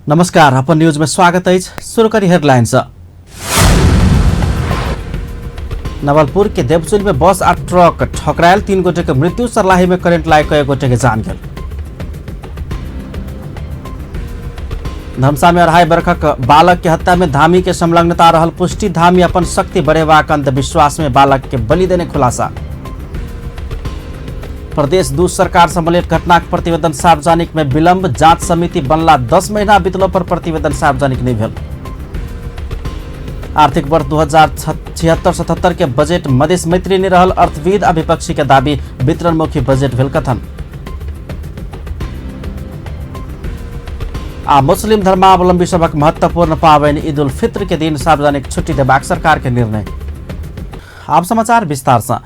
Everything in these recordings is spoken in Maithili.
नमस्कार, अपन न्यूज में स्वागत अछि। शुरू करी हेडलाइन से। नवलपुर के देवचुली में बस आ ट्रक ठकरायल, 3 गोटे के मृत्यु। सरलाही में करेंट लागि कई गोटे के जान गेल। धमसा में 2.5 बरखक बालक के हत्या में धामी के संलग्नता रहल पुष्टि। धामी अपन शक्ति बढ़ेबाक अंधविश्वास में बालक के बलि देने खुलासा। प्रदेश 2 सरकार सम्मिलित घटना के प्रतिवेदन सार्वजनिक में विलंब। जांच समिति बनला 10 महीना बीतलो पर प्रतिवेदन सार्वजनिक नहीं भेल। आर्थिक वर्ष 2076-77 के बजट मधेश मैत्री नहीं रहल अर्थविद आ विपक्षी के दावी। वितरणमुखी बजट भेल कथन। आ मुस्लिम धर्मावलंबी सभक महत्वपूर्ण पाबनि ईद उल फित्र के दिन सार्वजनिक छुट्टी देबाक सरकार के निर्णय। आब समाचार विस्तार से।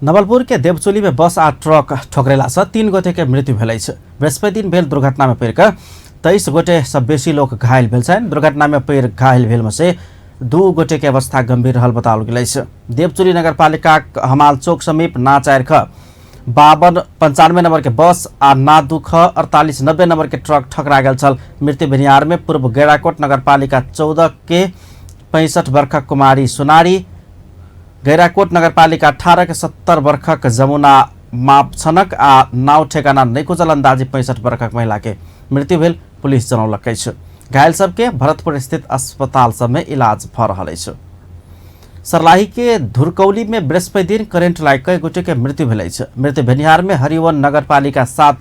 नवलपुर के देवचुली में बस आ ट्रक ठोकरेला से 3 गोटे के मृत्यु भेल अछि। बृहस्पति दिन भेल दुर्घटना में पड़ि कऽ 23 गोटे से बेसी लोक घायल भेल छनि। दुर्घटना में पड़ि घायल भेल में से 2 गोटे के अवस्था गंभीर रहल बताओल गेल अछि। देवचुली नगरपालिका हमाल चौक समीप ना 4 ख 5295 नंबर के बस आ ना 2 ख 4890 नंबर के ट्रक ठकरा गेल छल। मृत्यु भेनिहार में पूर्व गैराकोट नगरपालिका 14 के 65 वर्षक कुमारी सोनारी, गैराकोट नगरपालिका 18 के 70 वर्षक जमुना मापछनक आ नाव ठेकाना नहि खुजल अंदाजी 65 वर्षक महिला के मृत्यु भेल पुलिस जनौलक अछि। घायल सबके भरतपुर स्थित अस्पताल सब में इलाज भऽ रहल अछि। सरलाही के धुरकौली में बृहस्पति दिन करेंट लागि कई गोटे के मृत्यु भेल अछि। मृत्यु भेनिहार में हरिवन नगरपालिका 7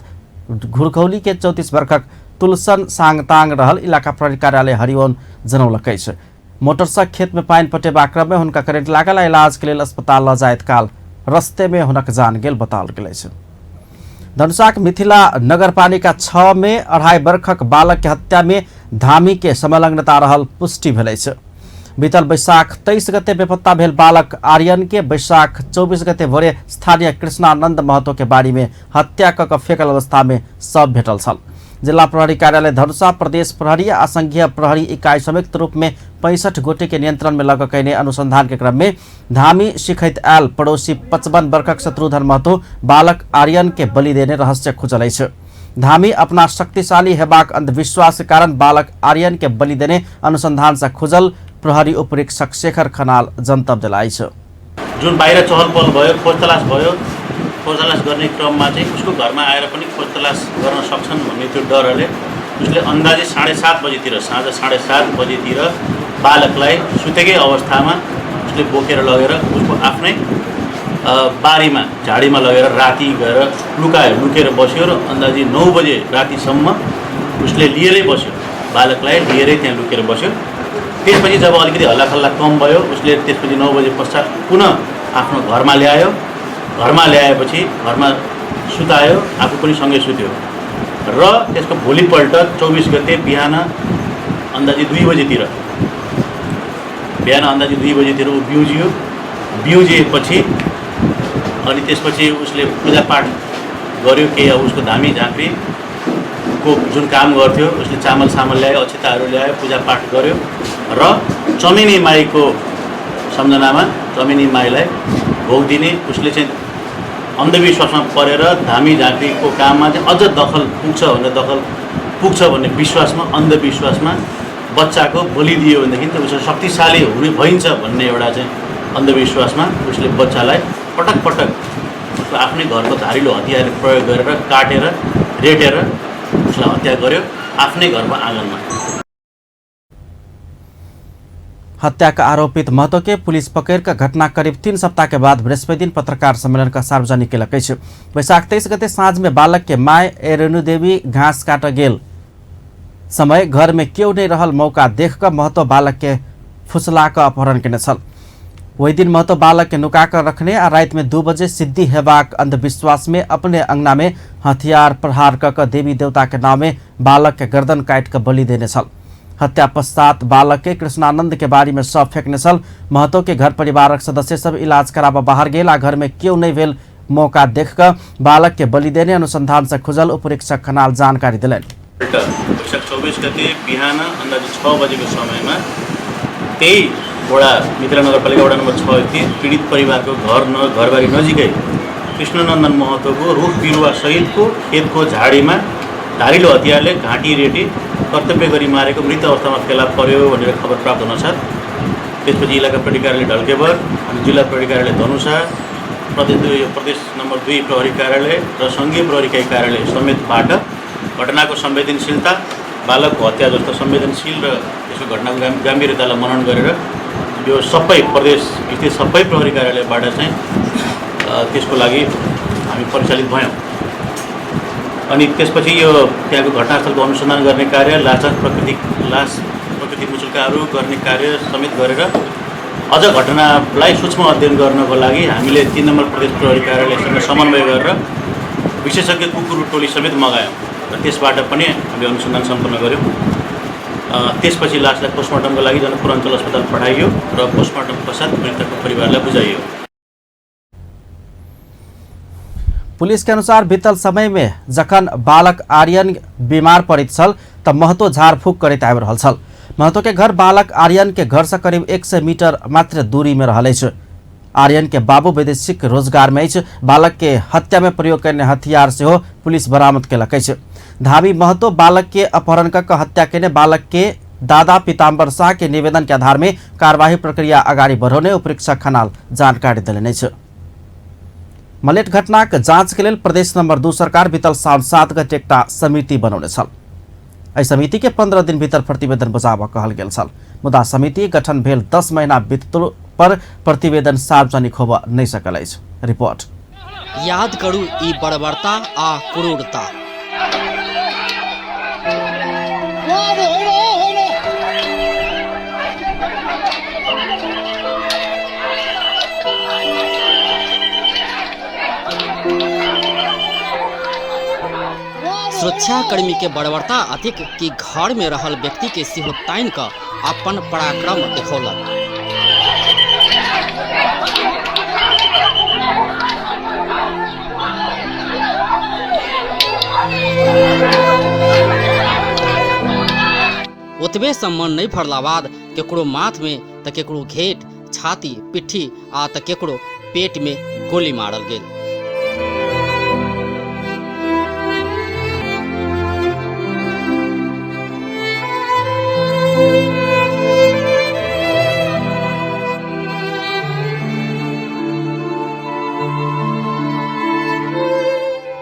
घुरकौली के 34 वर्षक तुलसन सांगतांग रहल इलाका प्रहरी कार्यालय हरिवन जनौलक अछि। मोटरसँ खेत में पानि पटेबाक क्रम में हुनका करेंट लागल आ इलाज के लेल अस्पताल ल जाइत काल रस्ते में हुनक जान गेल बताओल गेल अछि। धनुषाक मिथिला नगरपालिका 6 में 2.5 वर्षक बालक के हत्या में धामी के संलग्नता रहल पुष्टि भेल अछि। बीतल बैशाख 23 गते बेपत्ता भेल बालक आर्यन के बैशाख 24 गते भोरे स्थानीय कृष्णानंद महतो के बाड़ी में हत्या क कऽ फेकल अवस्था में शव भेटल छल। जिला प्रहरी कार्यालय धनुषा, प्रदेश प्रहरी आ संघीय प्रहरी इकाई संयुक्त रूप में 65 गोटे के नियंत्रण में लग कयने अनुसंधान के क्रम में धामी सिखैत आयल पड़ोसी 55 वर्षक शत्रुघ्न महतो बालक आर्यन के बलि देने रहस्य खुजल अछि। धामी अपना शक्तिशाली हेबाक अंधविश्वास के कारण बालक आर्यन के बलि देने अनुसंधान से खुजल प्रहरी उपरीक्षक शेखर खनाल जनतब देला अछि। जुन बाहिर चहल पहल भयो, खोज तलास भयो, खोज तलास गर्ने क्रममा चाहिँ उसको घरमा आएर पनि खोज तलास गर्न सक्छन् भन्ने त्यो डरले उसले अन्दाजी 7:30 बजीतिर, साँझ 7:30 बजीतिर बालकलाई सुतेकै अवस्थामा उसले बोकेर लगेर उसको आफ्नै बारीमा झाडीमा लगेर राति गएर लुकायो, लुकेर बस्यो र अन्दाजी 9 बजे रातिसम्म उसले लिएरै बस्यो, बालकलाई लिएरै त्यहाँ लुकेर बस्यो। त्यसपछि जब अलिकति हल्लाखल्ला कम भयो उसले त्यसपछि 9 बजे पश्चात पुनः आफ्नो घरमा ल्यायो। घरमा ल्याएपछि घरमा सुतायो, आफू पनि सँगै सुत्यो र त्यसको भोलिपल्ट 24 गते बिहान अन्दाजी 2 बजीतिर, बिहान अन्दाजी 2 बजीतिर ऊ बिउजियो। बिउजिएपछि अनि त्यसपछि उसले पूजापाठ गर्यो के उसको धामी झाँक्रीको जुन काम गर्थ्यो उसले चामल सामल ल्यायो, अक्षताहरू ल्यायो, पूजापाठ गर्यो र चमेनी माईको सम्झनामा चमेनी माईलाई भोग दिने उसले चाहिँ अन्धविश्वासमा परेर धामी झाँक्रीको काममा चाहिँ अझ दखल पुग्छ भनेर, दखल पुग्छ भन्ने विश्वासमा, अन्धविश्वासमा बच्चाको बलि दियो भनेदेखि त उसको शक्तिशाली हुने भइन्छ भन्ने एउटा चाहिँ अन्धविश्वासमा उसले बच्चालाई पटक पटक उसको आफ्नै घरको धारिलो हतियार प्रयोग गरेर काटेर रेटेर उसलाई हत्या गर्यो आफ्नै घरको आँगनमा। हत्या का आरोपित महतो के पुलिस पकड़ कर घटना करीब 3 सप्ताह के बाद बृहस्पति दिन पत्रकार सम्मेलन का सार्वजनिक केलक अछि। वैशाख 23 गते साँझ में बालक के my Renu देवी घास काट गेल समय घर में केओ नहीं रहल मौका देख कर महतो बालक के फुसला कऽ अपहरण केने छल। वही दिन महतो बालक के नुका कर रखने आ राति में 2 बजे सिद्धि हेबाक अंधविश्वास में अपने अंगना में हथियार प्रहार क कऽ देवी देवता के नाम में बालक के गर्दन काटि कऽ बलि देने छल। हत्या पश्चात बालक के कृष्णानंद के बारी में शव फेंकने छल। महतो के घर परिवारक सदस्य सब इलाज कराबऽ बाहर गेल आ घर में केओ नहीं भेल मौका देख कऽ बालक के बलि देने अनुसंधान से खुजल उपरीक्षक खनाल जानकारी देलनि। वैशाख 24 गते बिहान अन्दाजी 6 बजेको समयमा त्यही वडा मिथिला नगरपालिका वडा नम्बर 6 स्थित पीडित परिवारको घर न घरबारी नजिकै कृष्णनन्दन महतोको रुख बिरुवा सहितको खेतको झाडीमा धारिलो हतियारले घाँटी रेटी कर्तव्य गरी मारेको मृत अवस्थामा फेला पर्यो भनेर खबर प्राप्त हुनसाथ त्यसपछि इलाका प्रहरी कार्यालय ढल्केबर अनि जिल्ला प्रहरी कार्यालय धनुषा, प्रदेश नम्बर 2 प्रहरी कार्यालय र सङ्घीय प्रहरी कार्यालय समेतबाट घटनाको संवेदनशीलता, बालकको हत्या जस्तो संवेदनशील र यसको घटनाको गम्भीरतालाई मनन गरेर यो सबै प्रदेश स्थित सबै प्रहरी कार्यालयबाट चाहिँ त्यसको लागि हामी परिचालित भयौँ। अनि त्यसपछि यो त्यहाँको घटनास्थलको अनुसन्धान गर्ने कार्य, लास प्रकृति मुचुल्काहरू गर्ने कार्य समेत गरेर अझ घटनालाई सूक्ष्म अध्ययन गर्नको लागि हामीले 3 नम्बर प्रदेश प्रहरी कार्यालयसँग समन्वय गरेर विशेषज्ञ कुकुर टोली समेत मगायौँ र त्यसबाट पनि हामीले अनुसन्धान सम्पन्न गऱ्यौँ। त्यसपछि लासलाई पोस्टमार्टमको लागि जनकपुर अञ्चल अस्पताल पठाइयो र पोस्टमार्टम पश्चात मृतकको परिवारलाई बुझाइयो। पुलिस के अनुसार बीतल समय में जखन बालक आर्यन बीमार पड़ित छल त महतो झाड़फूक करैत आबि रहल छल। महतो के घर बालक आर्यन के घर से करीब 100 मीटर मात्र दूरी में रहल अछि। आर्यन के बाबू वैदेशिक रोजगार में अछि। बालक के हत्या में प्रयोग करने हथियार सेहो पुलिस बरामद केलक अछि। धामी महतो बालक के अपहरण क हत्या केने बालक के दादा पीताम्बर शाह के निवेदन के आधार में कार्यवाही प्रक्रिया अगाडि बढ़ौने उपरीक्षक खनाल जानकारी देलनि अछि। मलेठ घटनाक जांच के लेल प्रदेश नंबर 2 सरकार बीतल साउन 7 गते एकटा समिति बनौने छल। एहि समिति के 15 दिन भीतर प्रतिवेदन बुझाबऽ कहल गेल छल, मुदा समिति गठन भेल 10 महीना बीतलो पर प्रतिवेदन सार्वजनिक होबऽ नहि सकल अछि। रिपोर्ट। याद करू ई बर्बरता आ क्रूरता। सुरक्षाकर्मी के बर्बरता अतिक कि घर में रहल व्यक्ति के सेहो तानि कऽ अपन पराक्रम देखौलक। ओतबे से मन नहीं भरला बाद केकरो माथ में त केकरो घेट, छाती, पिट्ठी आ त केकरो पेट में गोली मारल गेल।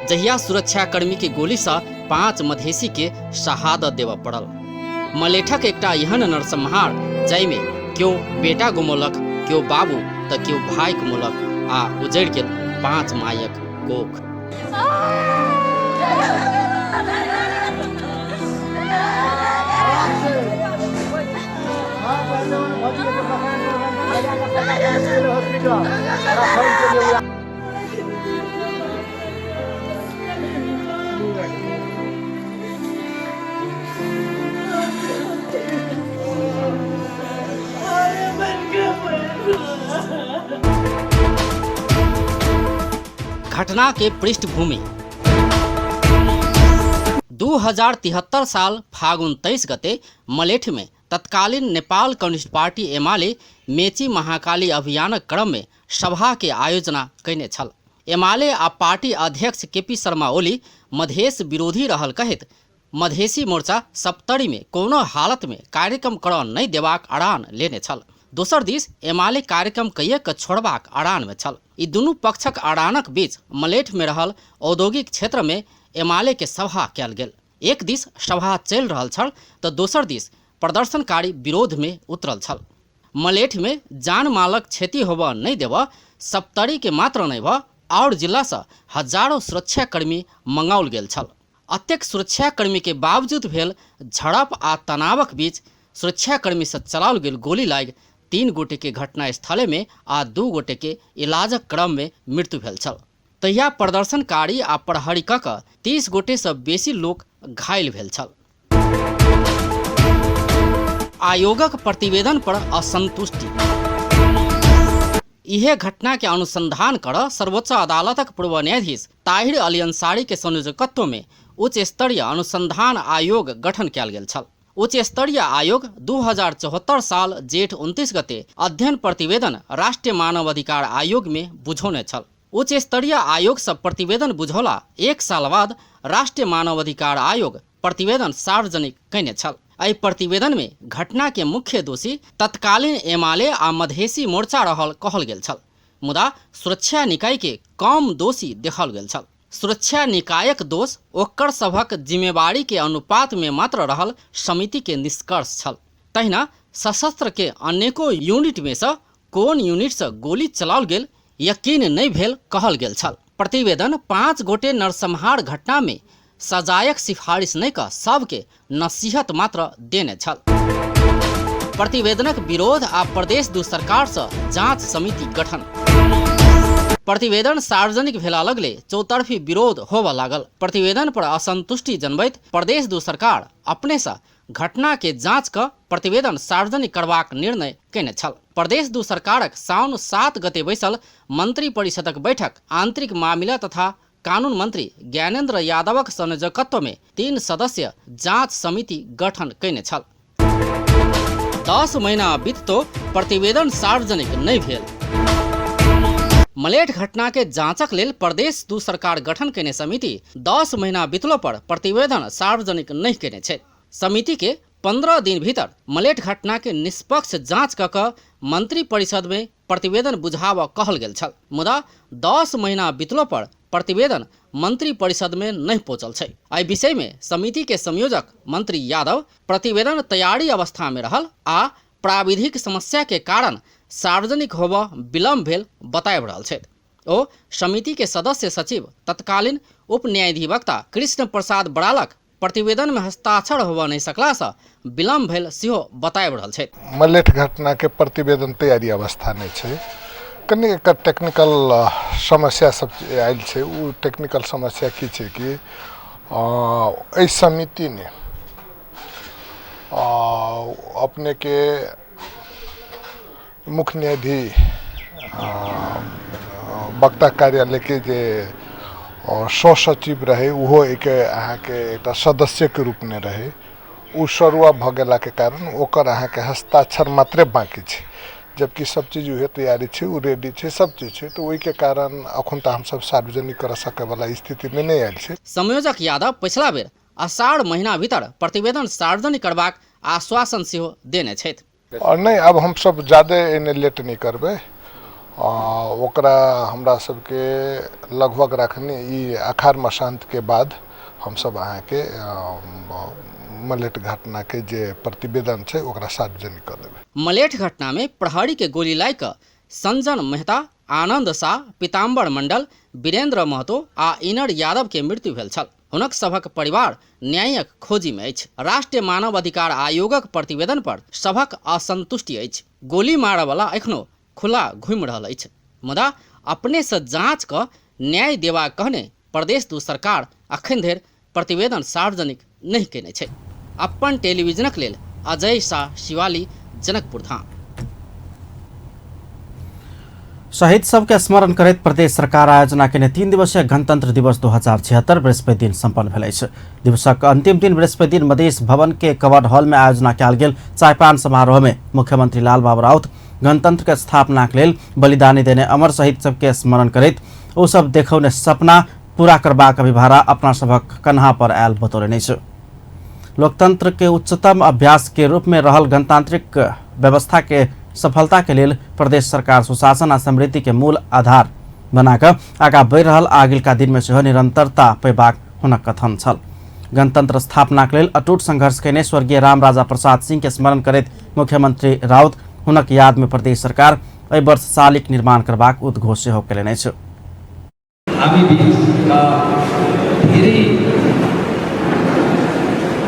जहिया सुरक्षाकर्मी के गोली से 5 मधेसी के शहादत देव पड़ल। मलेठक एकटा एहन नरसंहार जाहिमे केओ बेटा गुमौलक, केओ बाबू त केओ भाई गुमौलक आ उजड़ि गेल 5 मायक कोख। घटना के पृष्ठभूमि 2073 साल फागुन 23 गते मलेठ में तत्कालीन नेपाल कम्युनिस्ट पार्टी एमाले मेची महाकाली अभियानक क्रम में सभा के आयोजना कयने छल। एमाले आ पार्टी अध्यक्ष केपी शर्मा ओली मधेश विरोधी रहल कहैत मधेसी मोर्चा सप्तरी में कोनो हालत में कार्यक्रम करऽ नहि देबाक अड़ान लेने छल। दोसर दिस एमाले कार्यक्रम कइए कऽ छोड़बाक अड़ान में छल। ई दुनू पक्षक अड़ानक बीच मलेठ में रहल औद्योगिक क्षेत्र में एमाले के सभा कयल गेल। एक दिस सभा चलि रहल छल तऽ दोसर दिस प्रदर्शनकारी विरोध में उतरल छल। मलेठ में जान मालक क्षति होबऽ नहि देबऽ सप्तरी के मात्र नहि भऽ आओर जिला से हजारों सुरक्षाकर्मी मंगाओल गेल छल। अत्यक सुरक्षाकर्मी के बावजूद भेल झड़प आ तनावक बीच सुरक्षाकर्मी से चलाओल गेल गोली लागि 3 गोटे के घटनास्थले में आ 2 गोटे के इलाजक क्रम में मृत्यु भेल छल। तहिया प्रदर्शनकारी आ प्रहरी कऽ कऽ 30 गोटे से बेसी लोक घायल भेल छल। आयोगक प्रतिवेदन पर असंतुष्टि। इहे घटना के अनुसंधान कर सर्वोच्च अदालतक पूर्व न्यायाधीश ताहिर अली अंसारी के संयोजकत्व में उच्च स्तरीय अनुसंधान आयोग गठन कयल गेल छल। उच्च स्तरीय आयोग 2074 साल जेठ 29 गते अध्ययन प्रतिवेदन राष्ट्रीय मानवाधिकार आयोग में बुझौने छल। उच्च स्तरीय आयोग सँ प्रतिवेदन बुझौला एक साल बाद राष्ट्रीय मानवाधिकार आयोग प्रतिवेदन सार्वजनिक कयने छल। एहि प्रतिवेदन मे घटना के मुख्य दोषी तत्कालीन एमाले आ मधेसी मोर्चा रहल कहल गेल छल, मुदा सुरक्षा निकाय के कम दोषी देखल गेल छल। सुरक्षा निकायक दोष ओकर सभक जिम्मेवारी के अनुपात मे मात्र रहल समिति के निष्कर्ष छल। तहिना सशस्त्र के अनेको यूनिट मे सँ कोन यूनिट सँ गोली चलाओल गेल यकीन नहि भेल कहल गेल छल। प्रतिवेदन 5 गोटे नरसंहार घटना मे सजायक सिफारिश नहि कऽ सबके नसीहत मात्र देने छल। प्रतिवेदनक विरोध आ प्रदेश दू सरकार सँ जांच समिति गठन। प्रतिवेदन सार्वजनिक भेला लगले चौतरफी विरोध होबऽ लागल। प्रतिवेदन पर असंतुष्टि जनबैत प्रदेश दू सरकार अपने सँ घटना के जांच कऽ प्रतिवेदन सार्वजनिक करबाक निर्णय कयने छल। प्रदेश दू सरकारक साउन 7 गते बैसल मंत्री परिषदक बैठक आंतरिक मामिला तथा कानून मंत्री ज्ञानेन्द्र यादवक संयोजकत्व में 3 सदस्य जांच समिति गठन कयने छल। 10 महीना बीततो प्रतिवेदन सार्वजनिक नहि भेल। मलेठ घटना के जांचक लेल प्रदेश दू सरकार गठन कयने समिति 10 महीना बीतलो पर प्रतिवेदन सार्वजनिक नहि कयने छै। समिति के 15 दिन भीतर मलेठ घटना के निष्पक्ष जांच कऽ कऽ मंत्री परिषद में प्रतिवेदन बुझाबऽ कहल गेल छल, मुदा 10 महीना बीतलो पर प्रतिवेदन मंत्री परिषद में नहि पहुंचल छै। एहि विषय में समिति के संयोजक मंत्री यादव प्रतिवेदन तैयारी अवस्था में रहल आ प्राविधिक समस्या के कारण सार्वजनिक होबऽ विलम्ब भेल बताबि रहल छथि। ओ समिति के सदस्य सचिव तत्कालीन उप न्यायाधिवक्ता कृष्ण प्रसाद बरालक प्रतिवेदन में हस्ताक्षर होबऽ नहि सकला सँ विलम्ब भेल सेहो बताबि रहल छथि। मलेठ घटना के प्रतिवेदन तैयारी अवस्था में छै, कनि एकर टेक्निकल समस्या सब आयल छै। ओ टेक्निकल समस्या की छै कि एहि समिति ने अपने के मुख्य न्यायाधीश वक्ता कार्यालय के जे सचिव रहे उहो एक अहाँके एकटा सदस्यके रूपमे रहे, ओ सरुआ भऽ गेलाके कारण ओकर अहाँके हस्ताक्षर मात्रे बाँकी छै, जबकि सब चीज उहे तैयारी छै, ओ रेडी छै, सब चीज छै। तऽ ओहिके कारण अखन तऽ हमसब सार्वजनिक करऽ सकैवला स्थितिमे नहि आयल छै। संयोजक यादव पछिला बेर अषाढ़ महीना भीतर प्रतिवेदन सार्वजनिक करबाक आश्वासन सेहो देने छथि। आओर नहि, आब हमसब जादे एने लेट नहि करबै, ओकरा हमरा सबके लगभग रखने ई अखाड़ मसान्तके बाद हमसब अहाँके मलेठ घटनाके जे प्रतिवेदन छै ओकरा सार्वजनिक कऽ देबै। मलेठ घटना में प्रहरी के गोली लागि कऽ संजन मेहता, आनंद शाह, पीताम्बर मंडल, वीरेंद्र महतो आ इनर यादव के मृत्यु भेल छल। हुनक सभक परिवार न्यायक खोजी में अछि। राष्ट्रीय मानव अधिकार आयोगक प्रतिवेदन पर सभक असंतुष्टि अछि। गोली मारऽवला एखनो खुला घूमि रहल अछि, मुदा अपने से जांच कऽ न्याय देबाक कहने प्रदेश दू सरकार अखन धरि प्रतिवेदन सार्वजनिक नहि कयने छै। अपन टेलीविजनक लेल अजय शाह शिवाली, जनकपुर धाम। शहीद सबके स्मरण करैत प्रदेश सरकार आयोजना केने 3 दिवसीय गणतंत्र दिवस 2076 बृहस्पति दिन सम्पन्न भेल अछि। दिवसक अंतिम दिन बृहस्पति दिन मधेश भवन के कवर्ड हॉल में आयोजना कयल गेल चायपान समारोह में मुख्यमंत्री लालबाबू राउत गणतंत्र के स्थापना के लेल बलिदानी देने अमर शहीद सबके स्मरण करैत ओ सब देखौने सपना पूरा करबाक अभिभारा अपना सभक कन्हा पर आयल बतौलनि अछि। लोकतंत्र के उच्चतम अभ्यास के रूप में रहल गणतांत्रिक व्यवस्था के सफलता के लेल प्रदेश सरकार सुशासन आ समृद्धि के मूल आधार बनाकर आगा बढ़ि रहल आगिलका दिन में सेहो निरंतरता पेबाक हुनक कथन छल। गणतंत्र स्थापना के लेल अटूट संघर्ष कयने स्वर्गीय राम राजा प्रसाद सिंह के स्मरण करैत मुख्यमंत्री राउत हुनक याद में प्रदेश सरकार एहि वर्ष शालिक निर्माण करबाक उद्घोष सेहो कयलनि अछि। हामी बीचका धेरै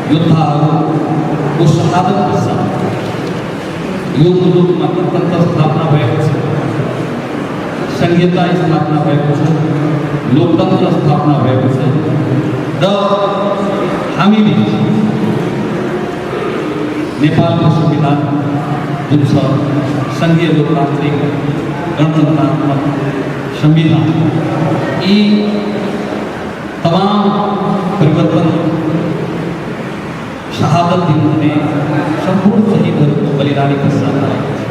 योद्धाहरूको शहादत पश्चात यो मुलुकमा गणतन्त्र स्थापना भएको छ, संघीयता स्थापना भएको छ, लोकतन्त्र स्थापना भएको छ र हामी बीच नेपालको संविधान जुन छ सङ्घीय लोकतान्त्रिक गणतन्त्रात्मक संविधान, यी तमाम परिवर्तन शहादत दिनुहुने सम्पूर्ण शहीदहरूको बलिदानी पश्चात आएको छ।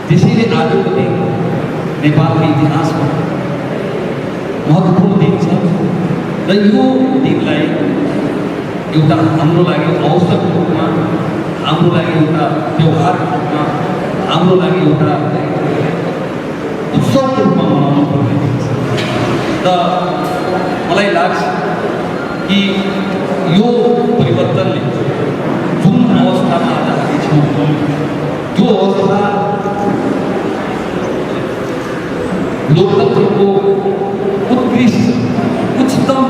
त्यसैले आजको दिन नेपालको इतिहासमा महत्त्वपूर्ण दिन छ र यो दिनलाई एउटा हाम्रो लागि अवसरको रूपमा, हाम्रो लागि एउटा त्यौहारको रूपमा, हाम्रो लागि एउटा उत्सवको रूपमा मनाउनु पर्ने दिन छ। र मलाई लाग्छ कि यो परिवर्तनले जुन अवस्थामा आज हामी छौँ, त्यो अवस्था लोकतन्त्रको उत्कृष्ट उच्चतम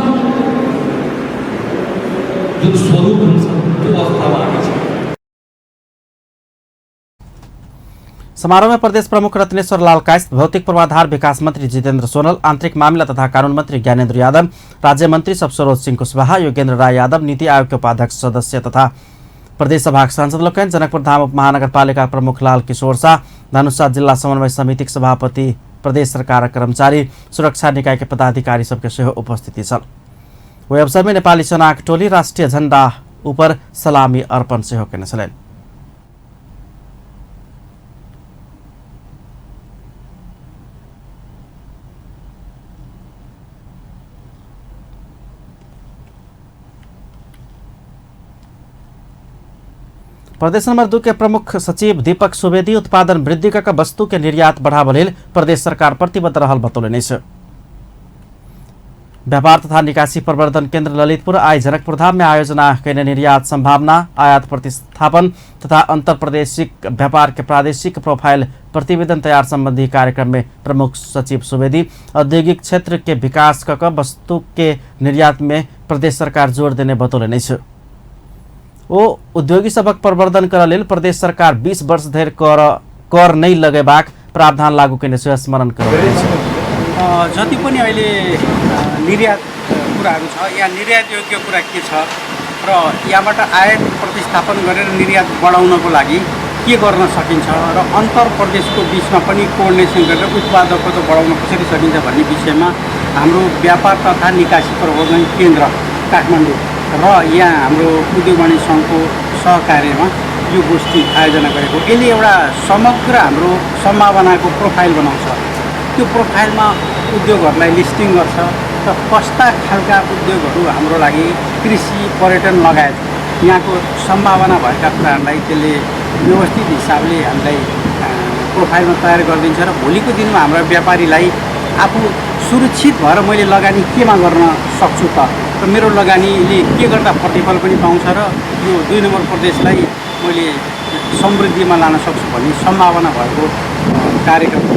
जुन स्वरूप हुन्छ त्यो अवस्थामा हामी छौँ। समारोह में प्रदेश प्रमुख रत्नेश्वर लाल कायस्थ, भौतिक पूर्वाधार विकास मंत्री जितेंद्र सोनल, आंतरिक मामला तथा कानून मंत्री ज्ञानेन्द्र यादव, राज्य मंत्री सब सरोज सिंह कुशवाहा, योगेंद्र राय यादव, नीति आयोग के उपाध्यक्ष सदस्य तथा प्रदेश सभा सांसद लोकनि, जनकपुर धाम उप महानगरपालिका प्रमुख लाल किशोर शाह, धनुषा जिला समन्वय समितिक सभापति, प्रदेश सरकार कर्मचारी सुरक्षा निकाय के पदाधिकारी सबके सेहो उपस्थिति छल। ओहि अवसर में नेपाली सेनाक टोली राष्ट्रिय झण्डा ऊपर सलामी अर्पण सेहो केने छलनि। प्रदेश नंबर 2 के प्रमुख सचिव दीपक सुवेदी उत्पादन वृद्धि क वस्तु के निर्यात बढ़ाबऽ लेल प्रदेश सरकार प्रतिबद्ध रहल बतौलनि अछि। व्यापार तथा निकासी प्रवर्धन केंद्र ललितपुर आइ जनकपुर धाम में आयोजना कयने निर्यात संभावना, आयात प्रतिस्थापन तथा अंतर प्रादेशिक व्यापार के प्रादेशिक प्रोफाइल प्रतिवेदन तैयार संबंधी कार्यक्रम में प्रमुख सचिव सुवेदी औद्योगिक क्षेत्र के विकास क वस्तु के निर्यात में प्रदेश सरकार जोर देने बतौलनि अछि। ओ उद्योगी सभक प्रवर्धन करऽ लेल प्रदेश सरकार 20 वर्ष धरि कर नहि लगेबाक प्रावधान लागू कयने सेहो स्मरण करौलनि अछि। जति पनि अहिले निर्यात कुराहरू छ, यहाँ निर्यात योग्य कुरा के छ र यहाँबाट आयात प्रतिस्थापन गरेर निर्यात बढाउनको लागि के गर्न सकिन्छ र अन्तर प्रदेशको बिचमा पनि कोअर्डिनेसन गरेर उत्पादकत्व बढाउन कसरी सकिन्छ भन्ने विषयमा हाम्रो व्यापार तथा निकासी प्रवर्धन केन्द्र काठमाडौँ र यहाँ हाम्रो उद्योग वाणिज्य सङ्घको सहकार्यमा यो गोष्ठी आयोजना गरेको। यसले एउटा समग्र हाम्रो सम्भावनाको प्रोफाइल बनाउँछ। त्यो प्रोफाइलमा उद्योगहरूलाई लिस्टिङ गर्छ र कस्ता खालका उद्योगहरू हाम्रो लागि कृषि, पर्यटन लगायत यहाँको सम्भावना भएका कुराहरूलाई त्यसले व्यवस्थित हिसाबले हामीलाई प्रोफाइलमा तयार गरिदिन्छ र भोलिको दिनमा हाम्रा व्यापारीलाई आफू सुरक्षित भएर मैले लगानी केमा गर्न सक्छु त र मेरो लगानीले के गर्दा प्रतिफल पनि पाउँछ र यो 2 नम्बर प्रदेशलाई मैले समृद्धिमा लान सक्छु भन्ने सम्भावना भएको कार्यक्रम।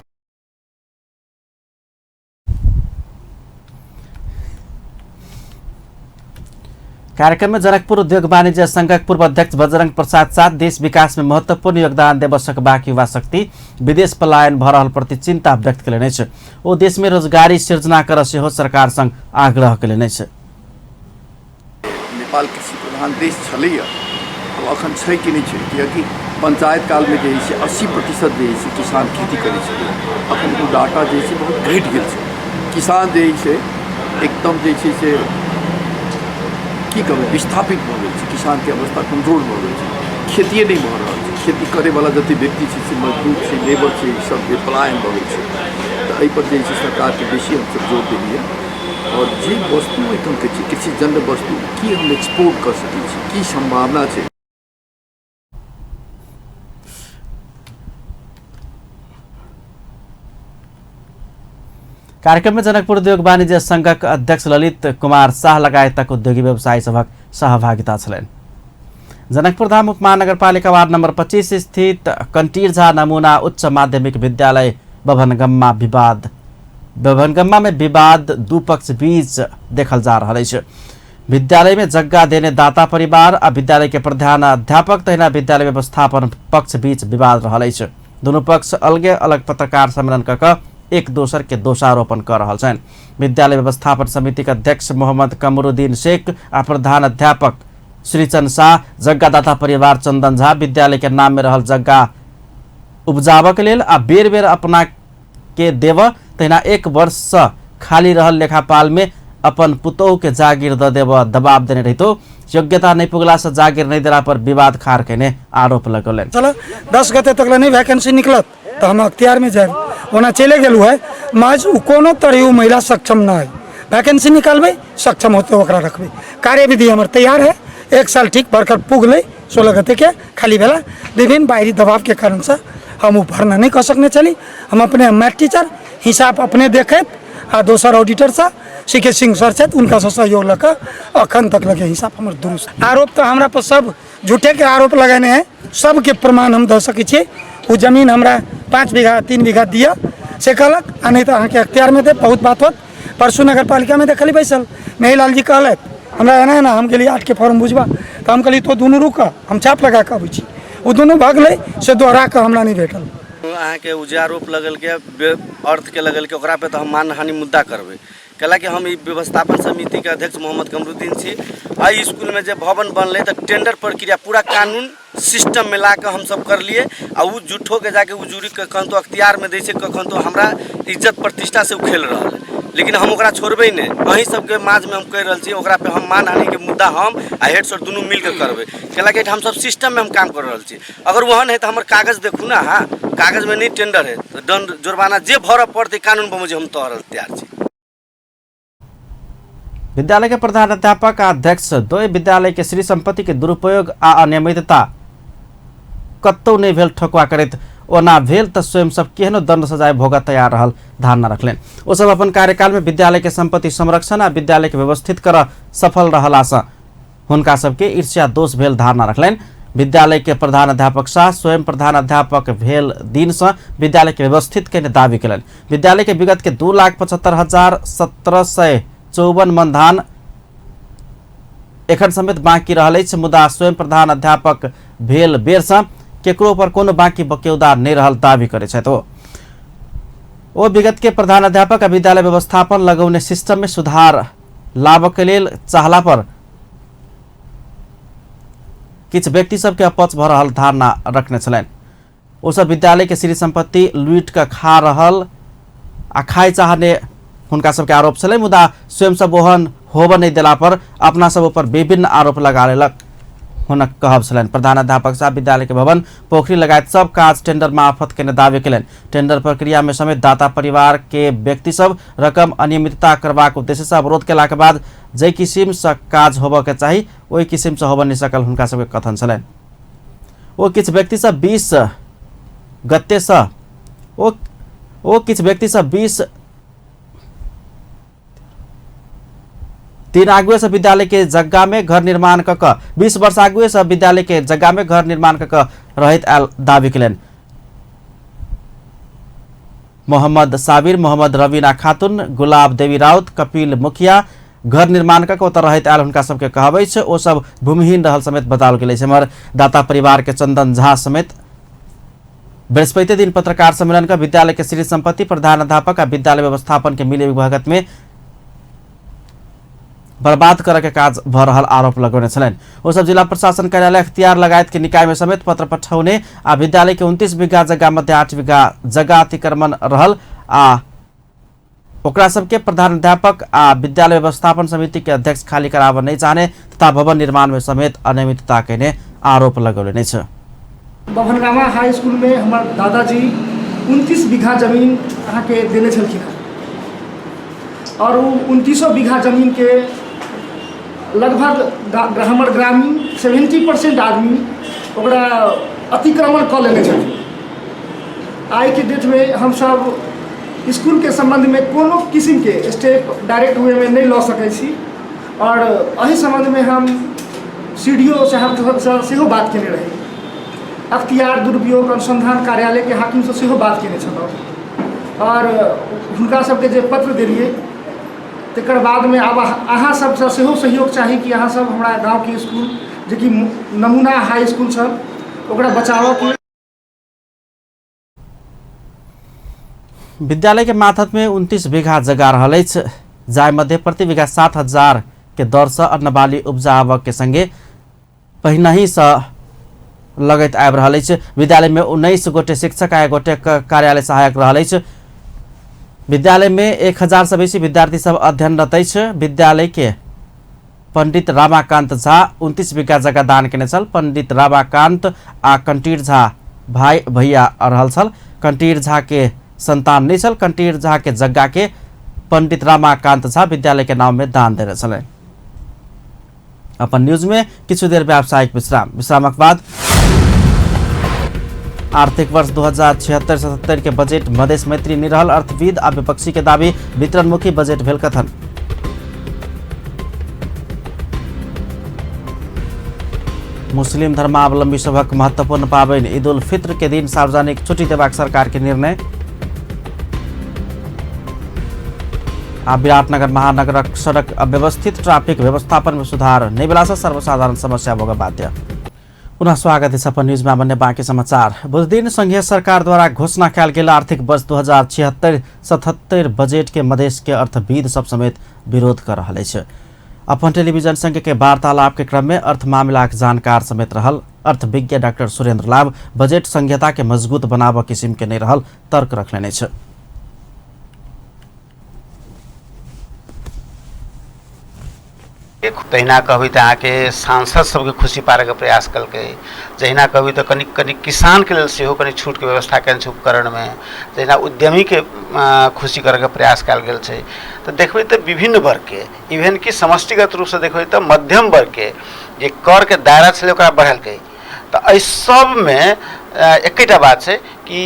कार्यक्रम में जनकपुर उद्योग वाणिज्य संघक पूर्व अध्यक्ष बजरंग प्रसाद साथ देश विकास में महत्वपूर्ण योगदान देबऽ सकबाक युवा शक्ति विदेश पलायन भऽ रहल प्रति चिंता व्यक्त कयलनि अछि। ओ देश में रोजगारी सृजना करऽ सेहो सरकार संग आग्रह कयलनि अछि। नेपाल कृषि प्रधान देश छलैया, अब अखन छै कि नहि छै, कियाकि पंचायत कालमे जे है से 80% जे है से किसान खेती करै छलै, अखन ओ डाटा जे है से बहुत घटि गेल छै। किसान जे है से एकदम जे छै से की कहबै विस्थापित भऽ गेल छै, किसानके अवस्था कमजोर भऽ गेल छै, खेतिए नहि भऽ रहल छै। खेती करैवला जते व्यक्ति छै से मजदूर छै, लेबर छै, सब जे पलायन भऽ गेल छै। तऽ एहिपर जे छै सरकारके बेसी हमसब जोर देलियै और जे वस्तु एहिठामके छै कृषिजन्य वस्तु की हम एक्सपोर्ट कऽ सकै छी, की सम्भावना छै। कार्यक्रम में जनकपुर उद्योग वाणिज्य संघक अध्यक्ष ललित कुमार शाह लगायतक उद्योगी व्यवसायी सभक सहभागिता छलनि। जनकपुर धाम उपमहानगरपालिका वार्ड नंबर 25 स्थित कंटीरझा नमूना उच्च माध्यमिक विद्यालय बभनगम्मा में विवाद दू पक्ष बीच देखल जा रहल अछि। विद्यालय में जग्गा देने दाता परिवार आ विद्यालय के प्रधान अध्यापक तहिना विद्यालय व्यवस्थापन पक्ष बीच विवाद रहल अछि। दुनू पक्ष अलगे अलग पत्रकार सम्मेलन क एक दोसर के दोषारोपण कर रहल छनि। विद्यालय व्यवस्थापन समिति के अध्यक्ष मोहम्मद कमरुद्दीन शेख आ प्रधान अध्यापक श्रीचंद शाह जग्गादाता परिवार चंदन झा विद्यालय के नाम में रहल जग्गा उपजाबऽ के लेल आ बेर बेर अपना के देव तहिना 1 वर्ष से खाली रहल लेखापाल में अपन पुतोह के जागीर the देव दबाव देने रहितो योग्यता नहीं पुगला से जागीर नहीं देला पर विवाद खार केने आरोप लगौलनि। चलो 10 गते तक नहीं वैकेंसी निकलत तो हम अख्तियार में जाए, ओना चले गेलू है। महज ओ कोनो तरहे ओ महिला सक्षम नहि है। वैकेंसी निकालबै, सक्षम होतै ओकरा रखबै। कार्यविधि हमर तैयार है, 1 साल ठीक भरकर पुगलै, 16 गते के खाली भेला। विभिन्न बाहरी दबावके कारणसँ हम ओ भर्ना नहि कऽ सकने छली। हम अपने मैथ टीचर हिसाब अपने देखैत आ दोसर ऑडिटरसँ सी के सिंह सर छथि, हुनकासँ सहयोग लऽ कऽ अखन तक लगे हिसाब हमर दुरुस्त। आरोप तऽ हमरा पर सब झूठेके आरोप लगेने है, सबके प्रमाण हम दऽ सकै छियै। ओ जमीन हमरा 5 बीघा 3 बीघा दिअ से कहलक, आ नहि तऽ अहाँके अख्तियारमे देब, बहुत बात होत। परसू नगर पालिकामे देखली बैसल मेहीलाल जी कहलथि हमरा एना एना, हम गेली 8 के फॉर्म बुझबा, तऽ हम कहली तो दुनू रुक, हम छाप लगा कऽ अबै छी। ओ दुनू भगलै, से दोहरा कऽ हमरा नहि भेटल। अहाँके ओ जे आरोप लगेलकै अर्थके लगेलकै, ओकरा पे तऽ हम मानहानि मुद्दा करबै, कैलाकि हम ई व्यवस्थापन समितिके अध्यक्ष मोहम्मद कमरुद्दीन छी। एहि इसकुलमे जे भवन बनलै तऽ टेंडर प्रक्रिया पूरा कानून सिस्टममे ला कऽ हमसब करलियै, आ ओ झूठोके जाके ओ जूरी कखन तो अख्तियारमे दै छै, कखन तो हमरा इज्जत प्रतिष्ठा से ओ खेल रहल है, लेकिन हम ओकरा छोड़बै नहि। अहीं सबके माझमे हम कहि रहल छी, ओकरा पे हम मानहानिके मुद्दा हम आ हेड सर दुनू मिलके करबै, कैलाकि एहिठाम सब सिस्टममे हम काम कर रहल छी। अगर ओहन है तऽ हमर कागज देखू ने अहाँ, कागजमे नहि टेंडर है तऽ दंड जुर्माना जे भरऽ पड़तै कानून बमोजिम हम तोहर तैयार छी। विद्यालय के प्रधानाध्यापक आ अध्यक्ष द्वय विद्यालय के श्री संपत्ति के दुरुपयोग आ अनियमितता कतौ नहि भेल ठकुआ करैत ओना भेल तऽ स्वयं सब केहनो दंड सजाय भोगऽ तैयार रहल धारणा रखलनि। ओ सब अपन कार्यकाल में विद्यालय के संपत्ति संरक्षण आ विद्यालय के व्यवस्थित करऽ सफल रहलासँ हुनका सबके ईर्ष्या दोष भेल धारणा रखलनि। विद्यालय के प्रधानाध्यापक शाह स्वयं प्रधानाध्यापक भेल दिनसँ विद्यालय के व्यवस्थित केने दावी केलनि। विद्यालय के विगत के 2,75,1754 मन धान एखन समेत बाँकी रहल अछि, मुदा स्वयं प्रधानाध्यापक भेल बेरसँ केकरो पर कोनो बाँकी बक्यौदा नहि रहल दावी करै छथि। ओ विगत के प्रधानाध्यापक आ विद्यालय व्यवस्थापन लगौने सिस्टम में सुधार लाबऽ के लेल चाहला पर किछु व्यक्ति सबके अपच भऽ रहल धारणा रखने छलनि। ओ सब विद्यालय के श्री संपत्ति लूटि कऽ खा रहल आ खाय चाहने हुनका सबके आरोप छलै, मुदा स्वयं सब ओहन होबऽ नहि देला पर अपना सब ऊपर विभिन्न आरोप लगा लेलक हुनक कहब छलनि। प्रधानाध्यापक साहब विद्यालय के भवन पोखरी लगायत सब काज टेंडर मार्फत केने दावी केलनि। टेंडर प्रक्रिया में समेत दाता परिवार के व्यक्ति सब रकम अनियमितता करबाक उद्देश्य से अवरोध केलाक बाद जाहि किसिम से काज होबऽ के चाही ओहि किसिम से होबऽ नहि सकल हुनका सबके कथन छलनि। ओ किछु व्यक्ति सब 20 गते से ओ किछु व्यक्ति सब 20 3 आगुए से विद्यालय के जग्गा में घर निर्माण क क 20 वर्ष आगुए से विद्यालय के जग्गा में घर निर्माण क क रहैत आयल दावी केलनि। मोहम्मद साबिर, मोहम्मद रवीना खातून, गुलाब देवी राउत, कपिल मुखिया घर निर्माण क ओतऽ रहैत आयल हुनका सबके कहब अछि। ओ सब भूमिहीन रहल समेत बताओल गेल अछि। एम्हर दाता परिवार के चंदन झा समेत बृहस्पति दिन पत्रकार सम्मेलन क विद्यालय के श्री संपत्ति प्रधानाध्यापक आ विद्यालय व्यवस्थापन के मिली भगत में बर्बाद करऽ के काज भऽ रहल आरोप लगौने छलनि। ओ सब जिला प्रशासन कार्यालय अख्तियार लगायत के निकाय में समेत पत्र पठौने आ विद्यालय के 29 बीघा जग्गा मध्य 8 बीघा जग्गा अतिक्रमण रहल आ ओकरा सबके प्रधानाध्यापक आ विद्यालय व्यवस्थापन समिति के अध्यक्ष खाली कराबऽ नहीं चाहने तथा भवन निर्माण में समेत अनियमितता केने आरोप लगौने अछि। बभनगामा हाई स्कूल में हमर दादाजी 29 बीघा जमीन अहाँके देने छलखिन हँ और ओ 29 बीघा जमीन के लगभग हमर ग्रामीण 70% आदमी ओकरा अतिक्रमण कऽ लेने छथिन। आइके डेटमे हमसब इसकुलके सम्बन्धमे कोनो किसिमके स्टेप डायरेक्ट वेमे नहि लऽ सकै छी और एहि सम्बन्धमे हम सी डी ओ साहबसँ सेहो बात केने रही, अख्तियार दुरुपयोग अनुसन्धान कार्यालयके हाकिमसँ सेहो बात केने छलहुँ और हुनका सबके जे पत्र देलियै तकर बादमे आब अहाँ सबसँ सेहो सहयोग चाही कि अहाँ सब हमरा गाँवके इसकुल जेकि नमूना हाई इसकुल छल ओकरा बचाबऽके। विद्यालय के माथत में 29 बीघा जगह रहल अछि, जाहि मध्य प्रति बीघा 7,000 के दर से अन्नबाली उपजाबऽ के संगे पहिनहि से लगैत आबि रहल अछि। विद्यालय में 19 गोटे शिक्षक आ 1 गोटे कार्यालय सहायक रहल अछि। विद्यालय में 1000 से बेसी विद्यार्थी सब अध्ययनरत अछि। विद्यालय के पंडित रामाकांत झा 29 बीघा जगह दान केने छल। पंडित रामाकांत आ कंटीर झा भाई भैया रहल छल। कंटीर झा के संतान नहि छल। कंटीर झा के जग्गा के पंडित रामाकांत झा विद्यालय के नाम में दान देने छलनि। अपन न्यूज में किछु देर व्यावसायिक विश्राम, विश्रामक बाद आर्थिक वर्ष 2076-77 के बजट मधेश मैत्री नहि रहल अर्थविद आ विपक्षी के दावी, वितरणमुखी बजट भेल कथन। मुस्लिम धर्मावलंबी सभक महत्वपूर्ण पाबनि ईद उल फित्र के दिन सार्वजनिक छुट्टी देबाक सरकार के निर्णय। आ विराटनगर महानगरक सड़क अव्यवस्थित, ट्रैफिक व्यवस्थापन में सुधार नहि भेला सँ सर्वसाधारण समस्या भोग बाध्य। पुनः स्वागत है अपन न्यूज में अन्य बाँकी समाचार। बुधदिन संघीय सरकार द्वारा घोषणा कयल गेल आर्थिक वर्ष 2076-77 बजट के मधेश के अर्थविद सब समेत विरोध कर रहल अछि। अपन टेलीविजन संघ के वार्तालाप के क्रम में अर्थ मामलाक जानकार समेत रहल अर्थविज्ञ डाक्टर सुरेंद्र लाभ बजट संहिता के मजबूत बनाबऽ किसिम के नहीं रहल तर्क रखलनि अछि। तहिना कहबै तऽ अहाँके सांसद सबके खुशी पारैके प्रयास केलकै, जहिना कहबै तऽ कनि कनि किसानके लेल सेहो कनि छूटके व्यवस्था केने छै उपकरणमे, तहिना उद्यमीके खुशी करैके प्रयास कयल गेल छै। तऽ देखबै तऽ विभिन्न वर्गके, इवेन कि समष्टिगत रूपसँ देखबै तऽ मध्यम वर्गके जे करके दायरा छलै ओकरा बढ़ेलकै। तऽ एहि सबमे एकेटा बात छै कि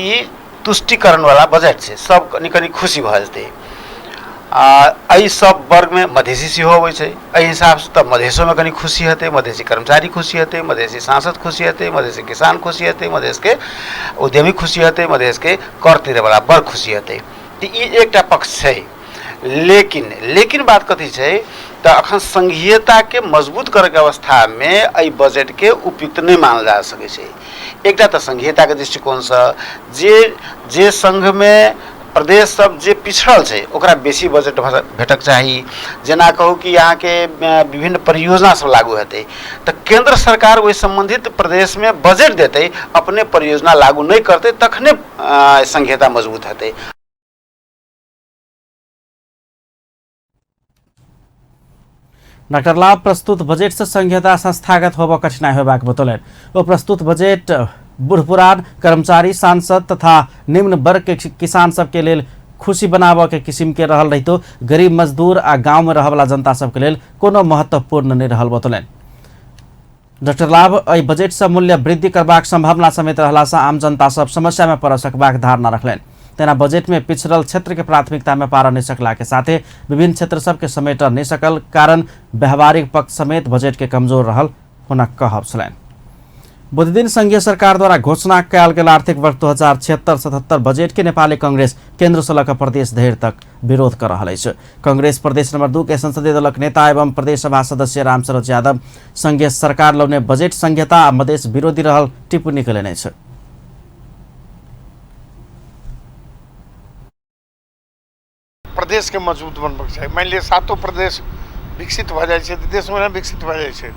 तुष्टिकरणवला बजट छै, सब कनि कनि खुशी भऽ जेतै। आ एहि सब वर्गमे मधेसी सेहो अबै छै, एहि हिसाबसँ तऽ मधेसोमे कनि खुशी हेतै, मधेसी कर्मचारी खुशी हेतै, मधेसी सांसद खुशी हेतै, मधेसी किसान खुशी हेतै, मधेसके उद्यमी खुशी हेतै, मधेसके कर तिरैवला वर्ग खुशी हेतै। तऽ ई एकटा पक्ष छै। लेकिन लेकिन बात कथी छै तऽ अखन संघीयताके मजबूत करैके अवस्थामे एहि बजटके उपयुक्त नहि मानल जा सकै छै। एकटा तऽ संघीयताके दृष्टिकोणसँ जे जे संघमे प्रदेश सब जे पिछड़ल छै ओकरा बेसी बजट भेटक चाही। जेना कहू कि अहाँके विभिन्न परियोजना सब लागू हेतै तऽ केंद्र सरकार ओहि सम्बन्धित प्रदेशमे बजट देतै, अपने परियोजना लागू नहि करतै, तखने संघीयता मजबूत हेतै। डाक्टर लाभ प्रस्तुत बजट से संघीयता संस्थागत होबऽ कठिनाई होबाक बतौलनि। ओ प्रस्तुत बजट बूढ़ पुरान कर्मचारी, सांसद तथा निम्न वर्ग के किसान सबके लेल खुशी बनाबऽ के किसिम के रहल रहितो गरीब मजदूर आ गाँव में रहवला जनता सबके लेल कोनो महत्वपूर्ण नहि रहल बतौलनि। डाक्टर लाभ एहि बजट से मूल्य वृद्धि करबाक संभावना समेत रहला से आम जनता सब समस्या में पड़ सकबाक धारणा रखलनि। तेना बजट में पिछड़ल क्षेत्र के प्राथमिकता में पार नहीं सकला के साथे विभिन्न क्षेत्र सबके समेट नहीं सकल कारण व्यवहारिक पक्ष समेत बजट के कमजोर रहल हुनक कहब छलनि। बुधदिन संघीय सरकार द्वारा घोषणा कयल गेल आर्थिक वर्ष 2076-77 बजट के नेपाली कांग्रेस केंद्र से लऽ कऽ प्रदेश धरि तक विरोध कर रहल अछि। कांग्रेस प्रदेश नंबर 2 के संसदीय दलक नेता एवं प्रदेश सभा सदस्य रामशरद यादव संघीय सरकार लौने बजट संघीयता आ मधेश विरोधी रहल टिप्पणी कयलनि अछि। प्रदेश के मजबूत बनबऽके चाही। मानि लिअ सातो प्रदेश विकसित भऽ जाइ छै तऽ देश ओहिना विकसित भऽ जाइ छै।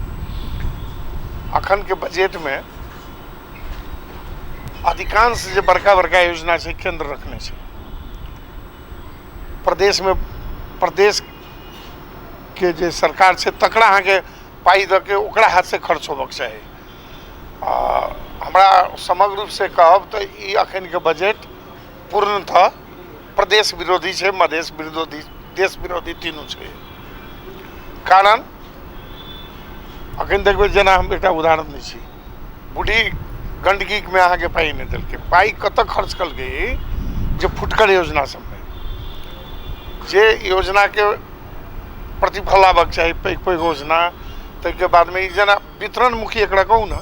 अखनके बजटमे अधिकांश जे बड़का बड़का योजना छै केंद्र रखने छै। प्रदेशमे प्रदेशके जे सरकार छै तकरा अहाँके पाइ दऽ के ओकरा हाथसँ खर्च होबऽके चाही। आ हमरा समग्र रूपसँ कहब तऽ ई अखनके बजट पूर्णतः प्रदेश विरोधी छै, मधेश विरोधी, देश विरोधी तीनू छै। कारण अखन देखबै, जेना हम एकटा उदाहरण दै छी, बूढ़ी गण्डकीमे अहाँके पाइ नहि देलकै। पाइ कतऽ खर्च केलकै? जे फुटकर योजना सबमे, जे योजनाके प्रतिफल आबऽके चाही, पैघ पैघ योजना, ताहिके बादमे ई जेना वितरणमुखी एकरा कहू ने,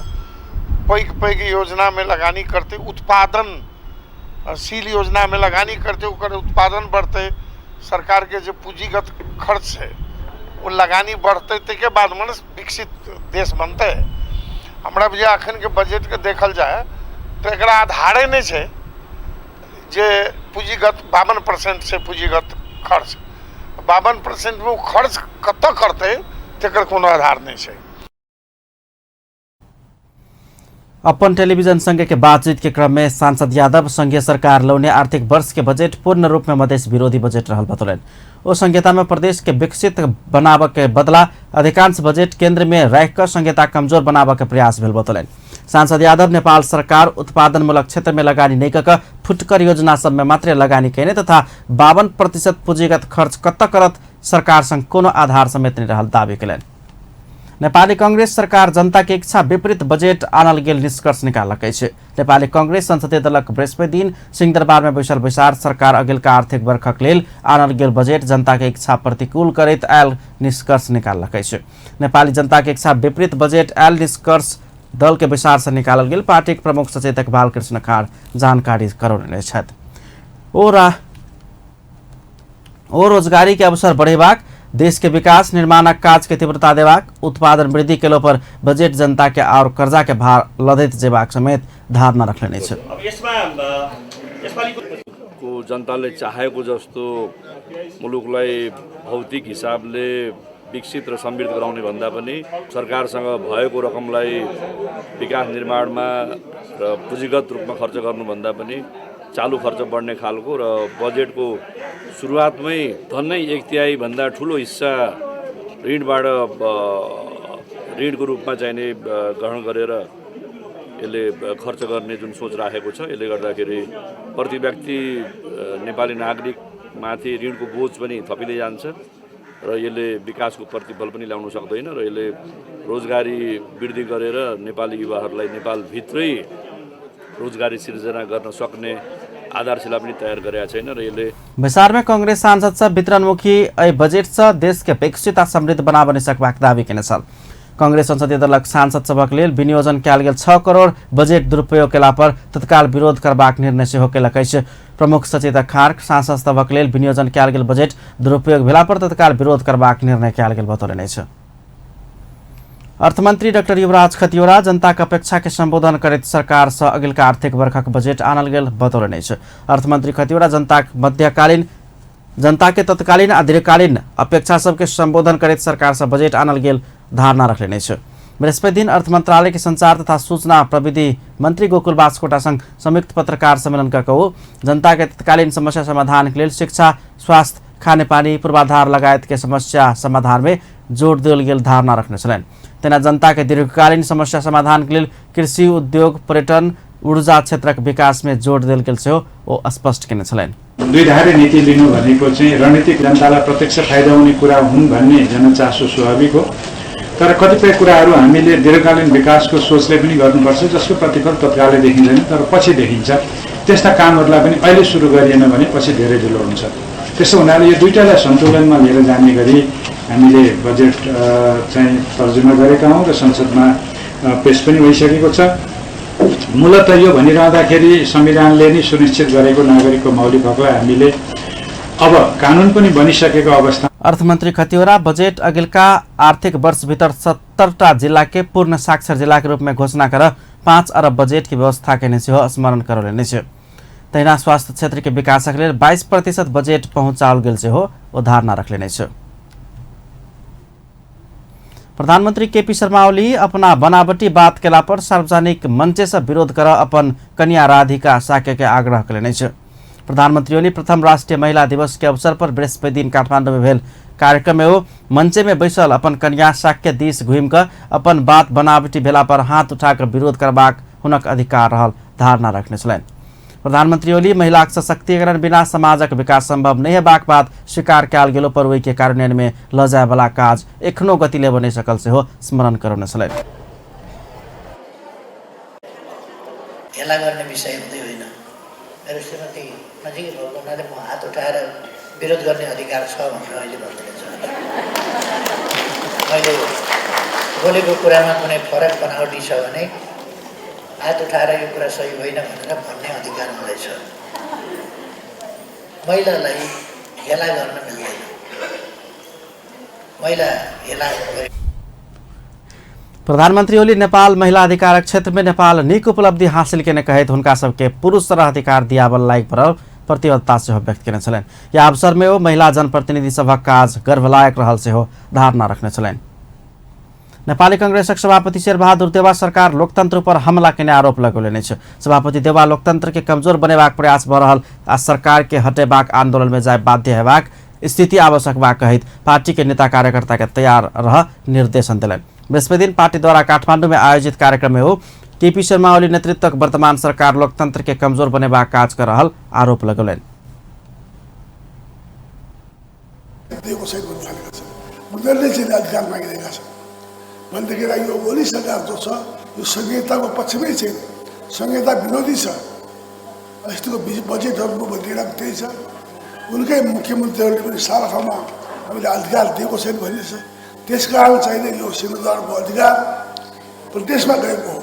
पैघ पैघ योजनामे लगानी करतै, उत्पादन शील योजनामे लगानी करतै, ओकर उत्पादन बढ़तै, सरकारके जे पूँजीगत खर्च छै ओ लगानी बढ़तै, ताहिके बादमे ने विकसित देश बनतै। हमरा बुझाइए अखनके बजटके देखल जाय तऽ एकरा आधारे नहि छै जे पूँजीगत 52% छै पूँजीगत खर्च, 52%मे ओ खर्च कतऽ करतै तकर कोनो आधार नहि छै। अपन टेलीविजन संघ के बातचीत के क्रम में सांसद यादव संघीय सरकार लौने आर्थिक वर्ष के बजट पूर्ण रूप में मधेश विरोधी बजट रहल बतौलनि। ओ संहिता में प्रदेश के विकसित बनाबऽ के बदला अधिकांश बजट केंद्र में राखि कऽ संहिता कमजोर बनाबऽ के प्रयास भेल बतौलनि। सांसद यादव नेपाल सरकार उत्पादनमूलक क्षेत्र में लगानी नहि कऽ फुटकर योजना सब में मात्रे लगानी कयने तथा 52% पूंजीगत खर्च कतऽ करत सरकार संग कोनो आधार समेत नहि रहल दावी कयलनि। नेपाली कांग्रेस सरकार जनता के इच्छा विपरीत बजेट आनल गेल निष्कर्ष निकाललक अछि। नेपाली कांग्रेस संसदीय दलक बृहस्पति दिन सिंहदरबार में बैसल बैसार सरकार अगिलका आर्थिक वर्षक लेल आनल गेल बजेट जनता के इच्छा प्रतिकूल करैत आयल निष्कर्ष निकाललक अछि। नेपाली जनता के इच्छा विपरीत बजेट आयल निष्कर्ष दल के बैसार से निकालल गेल पार्टीक प्रमुख सचेतक बालकृष्ण खाड़ जानकारी करौने छथि। ओ रोजगारी के अवसर बढ़ेबाक, देश के विकास निर्माणक काज के तीव्रता देबाक, उत्पादन वृद्धि केलो पर बजेट जनता के और कर्जा के भार लदैत जेबाक समेत धारणा रखने छथि। को जनताले चाहेको जस्तो मुलुकलाई भौतिक हिसाबले विकसित र समृद्ध गराउने भन्दा पनि सरकारसँग भएको रकमलाई विकास निर्माणमा र पुँजीगत रूपमा खर्च गर्नुभन्दा पनि चालु खर्च बढ्ने खालको र बजेटको सुरुवातमै धन्नै 1/3 भन्दा ठुलो हिस्सा ऋणबाट ऋणको रूपमा चाहिने ग्रहण गरेर यसले खर्च गर्ने जुन सोच राखेको छ, यसले गर्दाखेरि प्रति व्यक्ति नेपाली नागरिकमाथि ऋणको बोझ पनि थपिँदै जान्छ र यसले विकासको प्रतिफल पनि ल्याउन सक्दैन र यसले रोजगारी वृद्धि गरेर नेपाली युवाहरूलाई नेपालभित्रै रोजगारी सिर्जना गर्न सक्ने आधारशिला पनि तयार गरेका छैन र यसले। बैसार में कांग्रेस सांसद सब वितरणमुखी एहि बजेट से देश के विकसित आ समृद्ध बनाबने सकबाक दावी केने छल। कांग्रेस संसदीय दलक सांसद सभक लेल विनियोजन कयल गेल 6 करोड़ बजेट दुरुपयोग केला पर तत्काल विरोध करबाक निर्णय सेहो केलक अछि। प्रमुख सचेतक खाड़ सांसद सभक लेल विनियोजन कयल गेल बजेट दुरुपयोग भेला पर तत्काल विरोध करबाक निर्णय कयल गेल बतौलनि अछि। अर्थमंत्री डाक्टर युवराज खतिवड़ा जनता के अपेक्षा के संबोधन करैत सरकार से अगिलका आर्थिक वर्षक बजेट आनल गेल बतौलनि अछि। अर्थमंत्री खतिवड़ा जनता के तत्कालीन आ दीर्घकालीन अपेक्षा सबके संबोधन करैत सरकार से बजेट आनल गेल धारणा रखलनि अछि। बृहस्पति दिन अर्थ मंत्रालय के संचार तथा सूचना प्रविधि मंत्री गोकुल बास्कोटा संग संयुक्त पत्रकार सम्मेलन कऽ ओ जनता के तत्कालीन समस्या समाधान के लेल शिक्षा, स्वास्थ्य, खानेपानी, पूर्वाधार लगायत के समस्या समाधान में जोड़ देल गेल धारणा रखने छलनि। तेना जनता के दीर्घकालीन समस्या समाधान के लेल कृषि, उद्योग, पर्यटन, ऊर्जा क्षेत्रक विकास में जोड़ देल गेल सेहो ओ स्पष्ट केने छलनि। दुईधारे नीति लिनु भनेको चाहिँ रणनीतिक जनतालाई प्रत्यक्ष फाइदा हुने कुरा हुन् भन्ने जनचासो स्वाभाविक हो, तर कतिपय कुराहरू हामीले दीर्घकालीन विकासको सोचले पनि गर्नुपर्छ जसको प्रतिफल तत्कालै देखिँदैन तर पछि देखिन्छ। त्यस्ता कामहरूलाई पनि अहिले सुरु गरिएन भने पछि धेरै ढिलो हुन्छ। त्यसो हुनाले यो दुईटालाई सन्तुलनमा लिएर जाने गरी हामीले बजेट चाहिँ तर्जुमा गरेका हौँ र संसदमा पेश पनि भइसकेको छ। मूलत यो भनिरहँदाखेरि संविधानले नै सुनिश्चित गरेको नागरिकको मौलिक हकलाई हामीले अब कानुन पनि बनिसकेको अवस्था। अर्थमन्त्री खतिवड़ा बजेट अगिलका आर्थिक वर्षभित्र 70टा जिल्ला के पूर्ण साक्षर जिला के रूप में घोषणा कर 5 अरब बजेट की व्यवस्था केने सेहो स्मरण करौलनि अछि। तहिना स्वास्थ्य क्षेत्र के विकासक लेल 22% बजेट पहुँचाओल गेल सेहो ओ धारणा रखलनि अछि। प्रधानमंत्री केपी शर्मा ओली अपना बनावटी बात केला पर सार्वजनिक मंचे से विरोध कर अपन कन्या राधिका साक्य के आग्रह कयलनि अछि। प्रधानमंत्री ओली प्रथम राष्ट्रीय महिला दिवस के अवसर पर बृहस्पति दिन काठमांडू में भेल कार्यक्रम में ओ मंचे में बैसल अपन कन्या साक्य दिस घुमि कऽ अपन बात बनावटी भेला पर हाथ उठाकर विरोध करबाक हुनक अधिकार रहल धारणा रखने छलनि। प्रधानमंत्री ओली महिलाक सशक्तिकरण बिना समाजक विकास संभव नहि हेबाक बात स्वीकार कयल गेलो पर ओहि के कार्यान्वयन में लऽ जाय वाला काज एखनो गति लेबऽ नहि सकल सेहो स्मरण करौने छलनि। हेला गर्ने विषय हुँदै होइन। मेरो श्रीमती नजिकै भएको हुनाले म हात उठाएर विरोध गर्ने अधिकार छ भनेर अहिले भन्दैन। मैले बोलेको कुरामा कुनै फरक बनावटी छ भने हात उठाएर यो कुरा सही होइन भनेर भन्ने अधिकार मलाई छ। महिलालाई हेला गर्न मिल्दैन। महिला हेला। प्रधानमंत्री ओली नेपाल महिला अधिकारक क्षेत्र में नेपाल नीक उपलब्धि हासिल केने कहैत हुनका सबके पुरुष तरह अधिकार दियाबल लायक परल प्रतिबद्धता सेहो व्यक्त केने छलनि। यह अवसर में ओ महिला जनप्रतिनिधि सभक काज गर्वलायक रहल सेहो धारणा रखने छलनि। नेपाली कांग्रेसक सभापति शेरबहादुर देवा सरकार लोकतंत्र पर हमला केने आरोप लगौलनि अछि। सभापति देवा लोकतंत्र के कमजोर बनेबाक प्रयास भऽ रहल आ सरकार के हटेबाक आंदोलन में जाय बाध्य हेबाक स्थिति आवश्यक बा कहैत पार्टी के नेता कार्यकर्ता के तैयार रह निर्देशन देलनि। बृहस्पति दिन पार्टी द्वारा काठमांडू में आयोजित कार्यक्रम में ओ केपी शर्मा ओली नेतृत्वक वर्तमान सरकार लोकतंत्र के कमजोर बनेबाक काज कर रहल आरोप लगौलनि। उनीहरूले चाहिँ अधिकार मागिरहेका छन् भनेदेखिलाई यो ओली सरकार जो छ यो संहिताको पक्षमै छैन, संहिता विरोधी छ। अस्तिको बजेटहरूको भनिरहेको त्यही छ। उनकै मुख्यमन्त्रीहरूले पनि सारा ठाउँमा हामीले अधिकार दिएको छैन भन्ने छ। त्यस कारण चाहिँ यो सिंहदरबारको अधिकार प्रदेशमा गएको हो,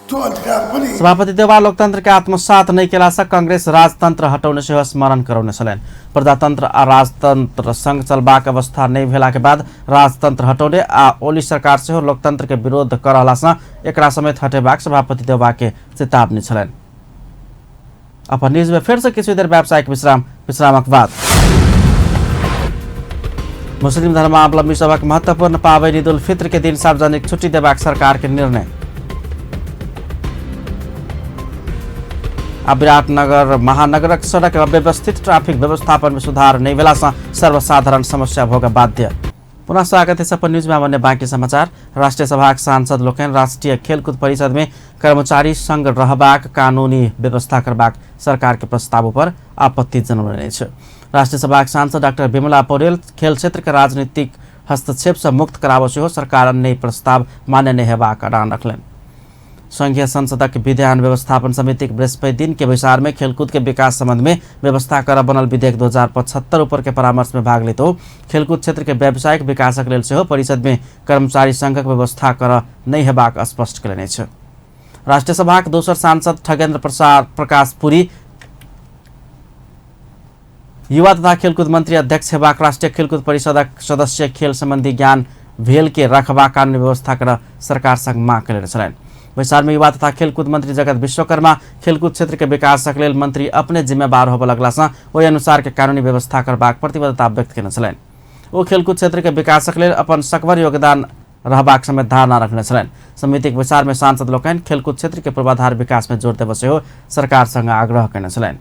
त्यो अधिकार पनि। सभापति देउवा लोकतंत्र के आत्मसात नहीं केला से कांग्रेस राजतंत्र हटौने सेहो स्मरण करौने छलनि। प्रजातंत्र आ राजतंत्र संग चलबाक अवस्था नहीं भेला के बाद राजतंत्र हटौने आ ओली सरकार सेहो लोकतंत्र के विरोध कर रहला सँ एकरा समेत हटेबाक सभापति देउवा के चेतावनी छलनि। अपन न्यूज में फिर से किछु देर व्यावसायिक विश्राम, विश्रामक बाद मुस्लिम धर्मावलंबी सभक महत्वपूर्ण पाबनि ईद उल फित्र के दिन सार्वजनिक छुट्टी देबाक सरकार के निर्णय। आ विराटनगर महानगरक सड़क व्यवस्थित ट्रैफिक व्यवस्थापन में सुधार नहीं भेला सँ सर्वसाधारण समस्या भोग बाध्य। पुनः स्वागत है अपन न्यूज में अन्य बाकी समाचार। राष्ट्रीय सभाक सांसद लोकनि राष्ट्रीय खेलकूद परिषद में कर्मचारी संघ रहबाक कानूनी व्यवस्था करबाक सरकार के प्रस्ताव पर आपत्ति जनौलनि अछि। राष्ट्रीय सभाक सांसद डाक्टर विमला पौडेल खेल क्षेत्र के राजनीतिक हस्तक्षेप से मुक्त कराबऽ सेहो सरकार अन्य प्रस्ताव मान्य नहि हेबाक अड़ान रखलनि। संघीय संसदक विधान व्यवस्थापन समितिक बृहस्पति दिन के बैसार में खेलकूद के विकास संबंध में व्यवस्था कर बनल विधेयक 2075 ऊपर के परामर्श में भाग लेत खेलकूद क्षेत्र के व्यावसायिक विकासक लेल सेहो परिषद में कर्मचारी संघक व्यवस्था कर नहि हेबाक स्पष्ट कयलनि अछि। राष्ट्रीय सभाक दोसर सांसद ठगेंद्र प्रसाद प्रकाश पुरी युवा तथा खेलकूद मंत्री अध्यक्ष हेबाक राष्ट्रीय खेलकूद परिषदक सदस्य खेल संबंधी ज्ञान भेल के रखबाक कानूनी व्यवस्था कर सरकार संग मांग कयने छलनि। बैसार में युवा तथा खेलकूद मंत्री जगत विश्वकर्मा खेलकूद क्षेत्र के विकासक लेल मंत्री अपने जिम्मेवार होबऽ लगला सँ ओहि अनुसार के कानूनी व्यवस्था करबाक प्रतिबद्धता व्यक्त कयने छलनि। ओ खेलकूद क्षेत्र के विकासक लेल अपन सकभर योगदान रहबाक समेत धारणा रखने छलनि। समितिक बैसार में सांसद लोकनि खेलकूद क्षेत्र के पूर्वाधार विकास में जोर देबऽ सेहो सरकार संग आग्रह कयने छलनि।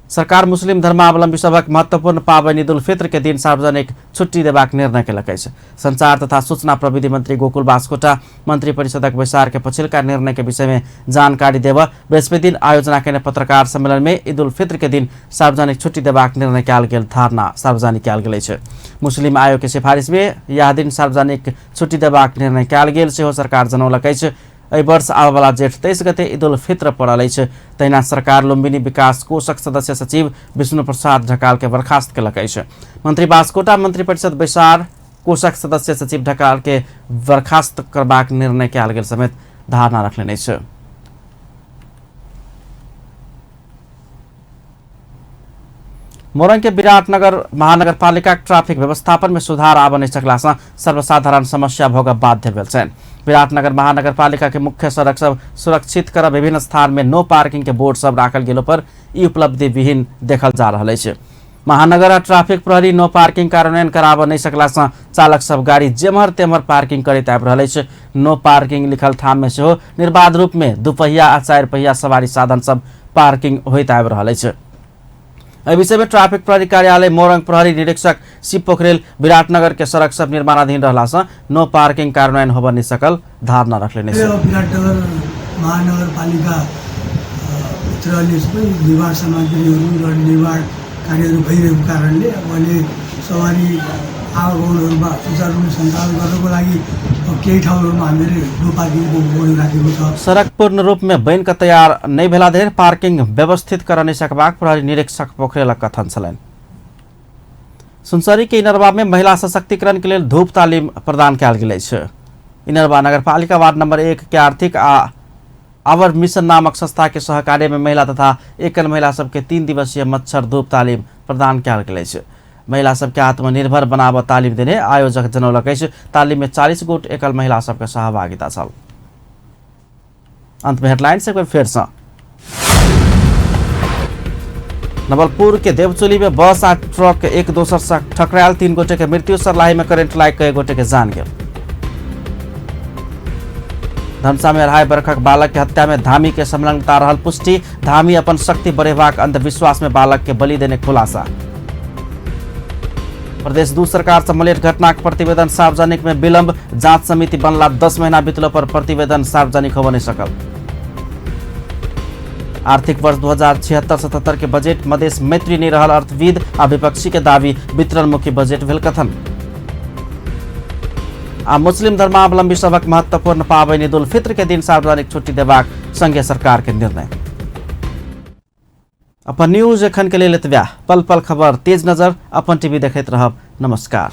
सरकार मुस्लिम धर्मावलंबी सभक महत्वपूर्ण पाबनि ईद उल फित्र के दिन सार्वजनिक छुट्टी देबाक निर्णय केलक अछि। संचार तथा सूचना प्रविधि मंत्री गोकुल बास्कोटा मंत्री परिषदक बैसार के पछिलका निर्णय के विषय में जानकारी देबऽ बृहस्पति दिन आयोजना केने पत्रकार सम्मेलन में ईद उल फित्र के दिन सार्वजनिक छुट्टी देबाक निर्णय कयल गेल धारणा सार्वजनिक कयल गेल अछि। मुस्लिम आयोग के सिफारिश में यह दिन सार्वजनिक छुट्टी देबाक निर्णय कयल गेल सेहो सरकार जनौलक अछि। एहि वर्ष आबयवला जेठ 23 गते ईद उल फित्र पड़ल अछि। तहिना सरकार लुम्बिनी विकास कोषक सदस्य सचिव विष्णु प्रसाद ढकाल के बर्खास्त केलक अछि। मंत्री बास्कोटा मंत्रिपरिषद बैसार कोषक सदस्य सचिव ढकाल के बर्खास्त करबाक निर्णय कयल गेल समेत धारणा रखलनि अछि। मोरंग के विराटनगर महानगरपालिका ट्रैफिक व्यवस्थापन में सुधार आबऽ नहि सकला सँ सर्वसाधारण समस्या भोगऽ बाध्य भेल छनि। विराटनगर महानगरपालिका के मुख्य सड़क सब सुरक्षित कर विभिन्न स्थान में नो पार्किंग के बोर्ड सब राखल गेलो पर ई उपलब्धि विहीन देखल जा रहल अछि। महानगर आ ट्रैफिक प्रहरी नो पार्किंग कार्यान्वयन कराबऽ नहि सकला सँ चालक सब गाड़ी जेम्हर तेम्हर पार्किंग करैत आबि रहल अछि। नो पार्किंग लिखल ठाम में सेहो निर्बाध रूप में दुपहिया आ चारि पहिया सवारी साधन सब पार्किंग होइत आबि रहल अछि। एहि विषय में ट्रैफिक प्रहरी कार्यालय मोरंग प्रहरी निरीक्षक शिव पोखरेल विराटनगर के सड़क सब निर्माणाधीन रहला सँ नो पार्किंग कार्यान्वयन होबऽ नहि सकल धारणा रखलनि अछि। विराटनगर महानगरपालिका भित्र अहिले सबै निर्माण सामग्रीहरू र निर्माण कार्यहरू भइरहेको कारणले अब अहिले सवारी आवागमनहरूमा सुचारू रूपले सञ्चालन गर्नको लागि केही ठाउँहरूमा हामीले नो पार्किङको बोर्ड राखेको छ। सड़क पूर्ण रूप में बनि कऽ तैयार नहि भेला धरि पार्किंग व्यवस्थित करऽ नहि सकबाक प्रहरी निरीक्षक पोखरेलक कथन छलनि। सुनसरी के इनरवा में महिला सशक्तिकरण के लेल धूप तालीम प्रदान कयल गेल अछि। इनरवा नगरपालिका वार्ड नंबर 1 के आर्थिक आ our mission नामक संस्था के सहकार्य में महिला तथा एकल महिला सबके 3 दिवसीय मच्छर धूप तालीम प्रदान कयल गेल अछि। महिला सबके आत्मनिर्भर बनाबऽ तालीम देने आयोजक जनौलक अछि। तालीम में 40 गोट एकल महिला सबके सहभागिता छल। अंत में हेडलाइन से एक बेर फेर सँ। नवलपुर के देवचुली में बस आ ट्रक एक दोसर से टकरायल, 3 गोटे के मृत्यु, सरलाही में करेंट लागि कई गोटे के जान गेल। धमसा में 2.5 बरखक बालक के हत्या में धामी के संलग्नता रहल पुष्टि, धामी अपन शक्ति बढ़ेबाक अंधविश्वास में बालक के बलि देने खुलासा। प्रदेश 2 सरकार से मलेठ घटनाक प्रतिवेदन सार्वजनिक में विलंब, जांच समिति बनला 10 महीना बीतलो पर प्रतिवेदन सार्वजनिक होबय नहीं सकल। आर्थिक वर्ष 2076-77 के बजट मधेश मैत्री नहीं रहल अर्थविद आ विपक्षी के दावी, वितरणमुखी बजट भेल कथन। आ मुस्लिम धर्मावलंबी सभक महत्वपूर्ण पाबनि ईद उल फित्र के दिन सार्वजनिक छुट्टी देबाक संघीय सरकार के निर्णय। अपन न्यूज एखन के लेल एतबे। पल पल खबर तेज नजर अपन टीवी देखैत रहब। नमस्कार।